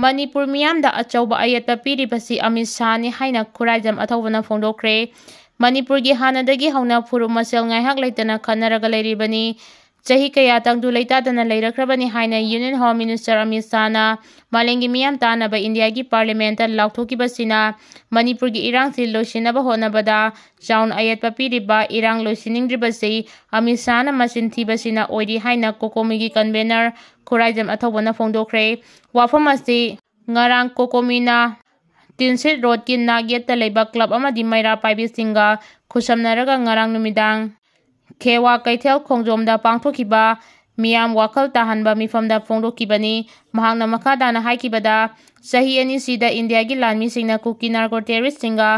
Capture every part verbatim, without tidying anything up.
ꯃꯅꯤꯄꯨꯔ ꯃꯤꯌꯥꯝꯗ ꯑꯆꯧꯕ ꯑꯌꯦꯠꯄ ꯄꯤꯔꯤꯕꯁꯤ ꯑꯃꯤꯠ ꯁꯥꯍꯅꯤ ꯍꯥꯏꯅ ꯈꯨꯔꯥꯏꯖꯝ ꯑꯊꯧꯕꯅ ꯐꯣꯡꯗꯣꯛꯈ꯭ꯔꯦ꯫ ꯃꯅꯤꯄꯨꯔꯒꯤ ꯍꯥꯟꯅꯗꯒꯤ ꯍꯧꯅ ꯐꯨꯔꯨꯞ ꯃꯁꯦꯜ ꯉꯥꯏꯍꯥꯛ ꯂꯩꯇꯅ ꯈꯠꯅꯔꯒ ꯂꯩꯔꯤꯕꯅꯤ꯫ ꯆꯍꯤ ꯀꯌꯥ ꯇꯪꯗꯨ ꯂꯩꯇꯥꯗꯅ ꯂꯩꯔꯛꯈ꯭ꯔꯕꯅꯤ ꯍꯥꯏꯅ Union Home Minister ꯑꯃꯤꯠ ꯁꯥꯍꯅ ꯃꯥꯂꯦꯝꯒꯤ ꯃꯤꯌꯥꯝ ꯇꯥꯅꯕ ꯏꯟꯗꯤꯌꯥꯒꯤ ꯄꯥꯔꯂꯤꯌꯥꯃꯦꯟꯠꯇ ꯂꯥꯎꯊꯣꯛꯈꯤꯕꯁꯤꯅ ꯃꯅꯤꯄꯨꯔꯒꯤ ꯏꯔꯥꯡꯁꯤ ꯂꯣꯏꯁꯤꯟꯅꯕ ꯍꯣꯠꯅꯕꯗ ꯆꯥꯎꯅ ꯑꯌꯦꯠꯄ ꯄꯤꯔꯤꯕ ꯏꯔꯥꯡ ꯂꯣꯏꯁꯤꯟꯅꯤꯡꯗ꯭ꯔꯤꯕꯁꯤ ꯑꯃꯤꯠ ꯁꯥꯍꯅ ꯃꯆꯤꯟ ꯊꯤꯕꯁꯤꯅ ꯑꯣꯏꯔꯤ ꯍꯥꯏꯅ ꯀꯣꯀꯣꯃꯤꯒꯤ convener ꯈꯨꯔꯥꯏꯖꯝ ꯑꯊꯧꯕꯅ ꯐꯣꯡꯗꯣꯛꯈ꯭ꯔꯦ꯫ ꯋꯥꯐꯝ ꯑꯁꯤ ꯉꯔꯥꯡ ꯀꯣꯀꯣꯃꯤꯅ ꯇꯤꯟꯁꯤꯠ ꯔꯣꯗꯀꯤ ꯅꯥꯛ ꯌꯦꯠꯇ ꯂꯩꯕ club ꯑꯃꯗꯤ ꯃꯩꯔꯥ ꯄꯥꯏꯕꯤꯁꯤꯡꯒ ꯈꯨꯠꯁꯝꯅꯔꯒ ꯉꯔꯥꯡ ꯅꯨꯃꯤꯗꯥꯡ ꯈꯦꯋꯥ ꯀꯩꯊꯦꯜ ꯈꯣꯡꯖꯣꯝꯗ ꯄꯥꯡꯊꯣꯛꯈꯤꯕ ꯃꯤꯌꯥꯝ ꯋꯥꯈꯜ ꯇꯥꯍꯟꯕ ꯃꯤꯐꯝꯗ ꯐꯣꯡꯗꯣꯛꯈꯤꯕꯅꯤ꯫ ꯃꯍꯥꯛꯅ ꯃꯈꯥ ꯇꯥꯅ ꯍꯥꯏꯈꯤꯕꯗ, ꯆꯍꯤ ꯑꯅꯤꯁꯤꯗ ꯏꯟꯗꯤꯌꯥꯒꯤ ꯂꯥꯟꯃꯤꯁꯤꯡꯅ ꯀꯨꯀꯤ narco terroristꯁꯤꯡꯒ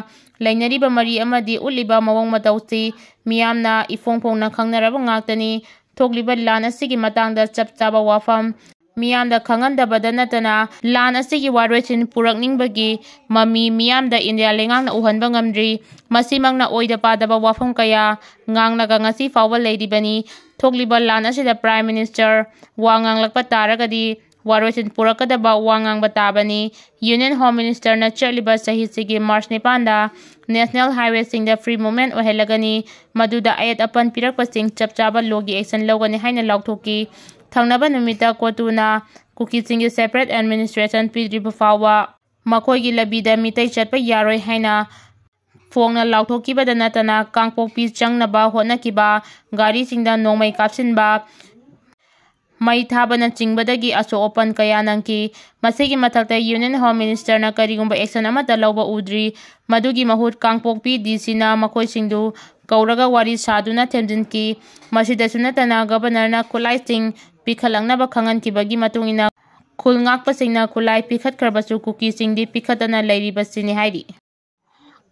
ꯂꯩꯅꯔꯤꯕ ꯃꯔꯤ ꯑꯃꯗꯤ ꯎꯠꯂꯤꯕ ꯃꯑꯣꯡ ꯃꯇꯧꯁꯤ ꯃꯤꯌꯥꯝꯅ ꯏꯐꯣꯡ ꯐꯣꯡꯅ ꯈꯪꯅꯔꯕ ꯉꯥꯛꯇꯅꯤ꯫ ꯊꯣꯛꯂꯤꯕ ꯂꯥꯟ ꯑꯁꯤꯒꯤ ꯃꯇꯥꯡꯗ ꯆꯞ ꯆꯥꯕ ꯋꯥꯐꯝ ꯃꯤꯌꯥꯝꯗ ꯈꯪꯍꯟꯗꯕꯗ ꯅꯠꯇꯅ, ꯂꯥꯟ ꯑꯁꯤꯒꯤ ꯋꯥꯔꯣꯏꯁꯤꯟ ꯄꯨꯔꯛꯅꯤꯡꯕꯒꯤ ꯃꯃꯤ ꯃꯤꯌꯥꯝꯗ ꯏꯟꯗꯤꯌꯥ ꯂꯩꯉꯥꯛꯅ ꯎꯍꯟꯕ ꯉꯝꯗ꯭ꯔꯤ꯫ ꯃꯁꯤꯃꯛꯅ ꯑꯣꯏꯗ ꯄꯥꯗꯕ ꯋꯥꯐꯝ ꯀꯌꯥ ꯉꯥꯡꯂꯒ ꯉꯁꯤ ꯐꯥꯎꯕ ꯂꯩꯔꯤꯕꯅꯤ꯫ ꯊꯣꯛꯂꯤꯕ ꯂꯥꯟ ꯑꯁꯤꯗ Prime Minister ꯋꯥ ꯉꯥꯡꯂꯛꯄ ꯇꯥꯔꯒꯗꯤ ꯋꯥꯔꯣꯏꯁꯤꯟ ꯄꯨꯔꯛꯀꯗꯕ ꯋꯥ ꯉꯥꯡꯕ ꯇꯥꯕꯅꯤ꯫ Union Home Ministerꯅ ꯆꯠꯂꯤꯕ ꯆꯍꯤꯁꯤꯒꯤ March ꯅꯤꯄꯥꯟꯗ national highwayꯁꯤꯡꯗ free movement ꯑꯣꯏꯍꯜꯂꯒꯅꯤ꯫ ꯃꯗꯨꯗ ꯑꯌꯦꯠ ꯑꯄꯟ ꯄꯤꯔꯛꯄꯁꯤꯡ ꯆꯞ ꯆꯥꯕ lawꯒꯤ action ꯂꯧꯒꯅꯤ ꯍꯥꯏꯅ ꯂꯥꯎꯊꯣꯛꯈꯤ꯫ ꯊꯪꯅꯕ ꯅꯨꯃꯤꯠꯇ ꯀꯣꯇꯨꯅ ꯀꯨꯀꯤꯁꯤꯡꯒꯤ separate administration ꯄꯤꯗ꯭ꯔꯤꯕ ꯐꯥꯎꯕ ꯃꯈꯣꯏꯒꯤ ꯂꯝꯕꯤꯗ ꯃꯤꯇꯩ ꯆꯠꯄ ꯌꯥꯔꯣꯏ ꯍꯥꯏꯅ ꯐꯣꯡꯅ ꯂꯥꯎꯊꯣꯛꯈꯤꯕꯗ ꯅꯠꯇꯅ, ꯀꯥꯡꯄꯣꯛꯄꯤ ꯆꯪꯅꯕ ꯍꯣꯠꯅꯈꯤꯕ ꯒꯥꯔꯤꯁꯤꯡꯗ ꯅꯣꯡꯃꯩ ꯀꯥꯞꯁꯤꯟꯕ, ꯃꯩ ꯊꯥꯕꯅꯆꯤꯡꯕꯗꯒꯤ ꯑꯁꯣꯛ ꯑꯄꯟ ꯀꯌꯥ ꯅꯪꯈꯤ꯫ ꯃꯁꯤꯒꯤ ꯃꯊꯛꯇ Union Home Ministerꯅ ꯀꯔꯤꯒꯨꯝꯕ action ꯑꯃꯠꯇ ꯂꯧꯕ ꯎꯗ꯭ꯔꯤ꯫ ꯃꯗꯨꯒꯤ ꯃꯍꯨꯠ ꯀꯥꯡꯄꯣꯛꯄꯤ DCꯅ ꯃꯈꯣꯏꯁꯤꯡꯗꯨ ꯀꯧꯔꯒ ꯋꯥꯔꯤ ꯁꯥꯗꯨꯅ ꯊꯦꯝꯖꯤꯟꯈꯤ꯫ ꯃꯁꯤꯗꯁꯨ ꯅꯠꯇꯅ, Governorꯅ ꯈꯨꯠꯂꯥꯏꯁꯤꯡ ꯄꯤꯈꯠꯂꯛꯅꯕ ꯈꯪꯍꯟꯈꯤꯕꯒꯤ ꯃꯇꯨꯡ ꯏꯟꯅ, ꯈꯨꯜ ꯉꯥꯛꯄꯁꯤꯡꯅ ꯈꯨꯠꯂꯥꯏ ꯄꯤꯈꯠꯈ꯭ꯔꯕꯁꯨ ꯀꯨꯀꯤꯁꯤꯡꯗꯤ ꯄꯤꯈꯠꯇꯅ ꯂꯩꯔꯤꯕꯁꯤꯅꯤ ꯍꯥꯏꯔꯤ꯫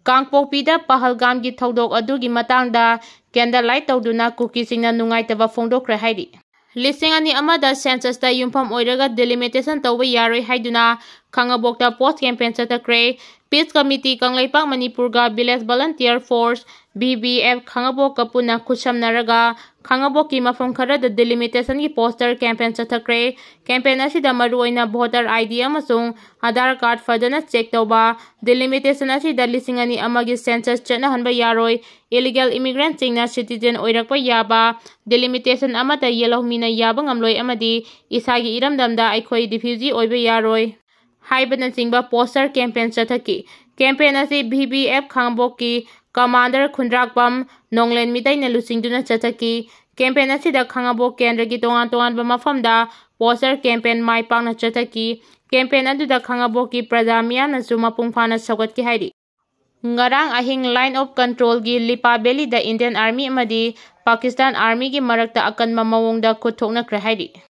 ꯀꯥꯡꯄꯣꯛꯄꯤꯗ ꯄꯍꯜꯒꯥꯝꯒꯤ ꯊꯧꯗꯣꯛ ꯑꯗꯨꯒꯤ ꯃꯇꯥꯡꯗ candle light ꯇꯧꯗꯨꯅ ꯀꯨꯀꯤꯁꯤꯡꯅ ꯅꯨꯡꯉꯥꯏꯇꯕ ꯐꯣꯡꯗꯣꯛꯈ꯭ꯔꯦ ꯍꯥꯏꯔꯤ꯫ ꯂꯤꯁꯤꯡ ꯑꯅꯤ ꯑꯃꯗ censusꯇ ꯌꯨꯝꯐꯝ ꯑꯣꯏꯔꯒ delimitation ꯇꯧꯕ ꯌꯥꯔꯣꯏ ꯍꯥꯏꯗꯨꯅ ꯈꯥꯉꯕꯣꯛꯇ post campaign ꯆꯠꯊꯈ꯭ꯔꯦ꯫ Peace Committee Kangleipak ꯃꯅꯤꯄꯨꯔꯒ Village Volunteer Force, V V F, ꯈꯥꯡꯉꯕꯣꯛꯀ ꯄꯨꯟꯅ ꯈꯨꯠꯁꯝꯅꯔꯒ ꯈꯥꯡꯉꯕꯣꯛꯀꯤ ꯃꯐꯝ ꯈꯔꯗ delimitation ꯒꯤ poster campaign ꯆꯠꯊꯈ꯭ꯔꯦ꯫ Campaign ꯑꯁꯤꯗ ꯃꯔꯨꯑꯣꯏꯅ voter I D ꯑꯃꯁꯨꯡ Aadhaar card ꯐꯖꯅ check ꯇꯧꯕ, delimitation ꯑꯁꯤꯗ ꯂꯤꯁꯤꯡ ꯑꯅꯤ ꯑꯃꯒꯤ census ꯆꯠꯅꯍꯟꯕ ꯌꯥꯔꯣꯏ, illegal immigrant ꯁꯤꯡꯅ citizen ꯑꯣꯏꯔꯛꯄ ꯌꯥꯕ, delimitation ꯑꯃꯠꯇ ꯌꯦꯜꯍꯧꯃꯤꯅ ꯌꯥꯕ ꯉꯝꯂꯣꯏ ꯑꯃꯗꯤ ꯏꯁꯥꯒꯤ ꯏꯔꯝꯗꯝꯗ ꯑꯩꯈꯣꯏ refugee ꯑꯣꯏꯕ ꯌꯥꯔꯣꯏ ꯍꯥꯏꯕꯅꯆꯤꯡꯕ poster campaign ꯆꯠꯊꯈꯤ꯫ Campaign ꯑꯁꯤ V V F ꯈꯥꯡꯉꯕꯣꯛꯀꯤ commander ꯈꯨꯟꯗ꯭ꯔꯥꯛꯄꯝ ꯅꯣꯡꯂꯦꯟ ꯃꯤꯇꯩꯅ ꯂꯨꯆꯤꯡꯗꯨꯅ ꯆꯠꯊꯈꯤ꯫ Campaign ꯑꯁꯤꯗ ꯈꯥꯡꯉꯕꯣꯛ ꯀꯦꯟꯗ꯭ꯔꯒꯤ ꯇꯣꯉꯥꯟ ꯇꯣꯉꯥꯟꯕ ꯃꯐꯝꯗ poster campaign ꯃꯥꯏ ꯄꯥꯛꯅ ꯆꯠꯊꯈꯤ꯫ Campaign ꯑꯗꯨꯗ ꯈꯥꯡꯉꯕꯣꯛꯀꯤ ꯄ꯭ꯔꯖꯥ ꯃꯤꯌꯥꯝꯅꯁꯨ ꯃꯄꯨꯡ ꯐꯥꯅ ꯁꯧꯒꯠꯈꯤ ꯍꯥꯏꯔꯤ꯫ ꯉꯔꯥꯡ ꯑꯍꯤꯡ Line of Control ꯒꯤ ꯂꯤꯄꯥ valley ꯗ Indian Army ꯑꯃꯗꯤ Pakistan Army ꯒꯤ ꯃꯔꯛꯇ ꯑꯀꯟꯕ ꯃꯑꯣꯡꯗ ꯈꯨꯠ ꯊꯣꯛꯅꯈ꯭ꯔꯦ ꯍꯥꯏꯔꯤ꯫